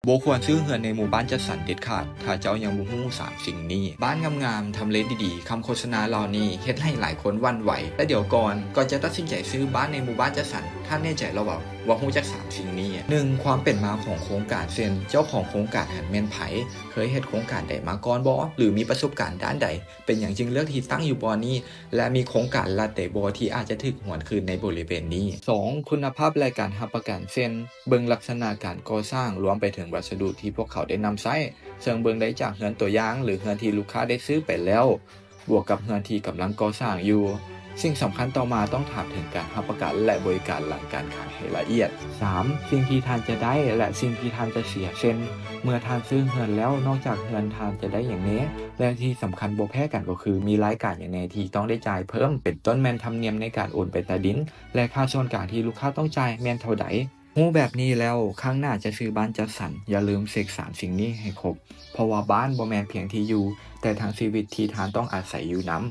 ບໍ່ຄວນຊື້ເຮືອນໃນໝູ່ບ້ານຈັດສັນເດັດຂາດ ຖ້າເຈົ້າຍັງບໍ່ຮູ້ສາມສິ່ງນີ້. ບ້ານງາມໆ, ທຳເລດີໆ, ຄຳໂຄສະນາເຫຼົ່ານີ້ເຮັດໃຫ້ຫຼາຍຄົນຫວັ່ນໄຫວ. ແຕ່ດຽວກ່ອນ, ກ່ອນຈະຕັດສິນໃຈຊື້ບ້ານໃນໝູ່ບ້ານຈັດສັນ, ທ່ານແນ່ໃຈແລ້ວບໍ່ວ່າຮູ້ຈັກສາມສິ່ງນີ້? ໜຶ່ງ, ຄວາມເປັນມາຂອງໂຄງການ, ເຊັ່ນ ເຈົ້າຂອງໂຄງການຫັ້ນແມ່ນໃຜ, ເຄີຍເຮັດໂຄງການໃດມາກ່ອນບໍ່ ຫຼື ມີປະສົບການດ້ານໃດ? ເປັນຫຍັງຈຶ່ງເລືອກທີ່ຕັ້ງຢູ່ບ່ອນນີ້ ແລະ ມີໂຄງການລັດໃດບໍ່ທີ່ອາດຈະຖືກຫວນຄືນໃນບໍລິເວນນີ້? ສອງ, ຄຸນນະພາບ ແລະ ການຮັບປະກັນ, ເຊັ່ນ ເບິ່ງລັກສະນະການກໍ່ສ້າງ, ລວມໄປເຖິງວັດສະດຸທີ່ພວກເຂົາໄດ້ນຳໃຊ້, ເຊິ່ງເບິ່ງໄດ້ຈາກເຮືອນຕົວຢ່າງ ຫຼື ເຮືອນທີ່ລູກຄ້າໄດ້ຊື້ໄປແລ້ວ, ບວກກັບເຮືອນທີ່ກຳລັງກໍ່ສ້າງຢູ່. ສິ່ງສຳຄັນຕໍ່ມາຕ້ອງຖາມເຖິງການຮັບປະກັນ ແລະ ບໍລິການຫຼັງການຂາຍໃຫ້ລະອຽດ. ສາມ, ສິ່ງທີ່ທ່ານຈະໄດ້ ແລະ ສິ່ງທີ່ທ່ານຈະເສຍ, ເຊັ່ນ ເມື່ອທ່ານຊື້ເຮືອນແລ້ວ, ນອກຈາກເຮືອນທ່ານຈະໄດ້ຫຍັງແດ່? ແລະ ທີ່ສຳຄັນບໍ່ແພ້ກັນກໍຄື ມີລາຍການຫຍັງແດ່ທີ່ຕ້ອງໄດ້ຈ່າຍເພີ່ມ, ເປັນຕົ້ນແມ່ນທຳນຽມໃນການໂອນໄປໃຕ້ດິນ ແລະ ຄ່າສ່ວນກາງທີ່ລູກຄ້າຕ້ອງຈ່າຍແມ່ນເທົ່າໃດ? ຮູ້ແບບນີ້ແລ້ວ, ຄັ້ງໜ້າຈະຊື້ບ້ານຈັດສັນ, ຢ່າລືມເຊັກສາມສິ່ງນີ້ໃຫ້ຄົບ, ເພາະວ່າບ້ານບໍ່ແມ່ນພຽງທີ່ຢູ່, ແຕ່ທັງຊີວິດທີ່ທ່ານຕ້ອງອາໄສຢູ່ນຳ.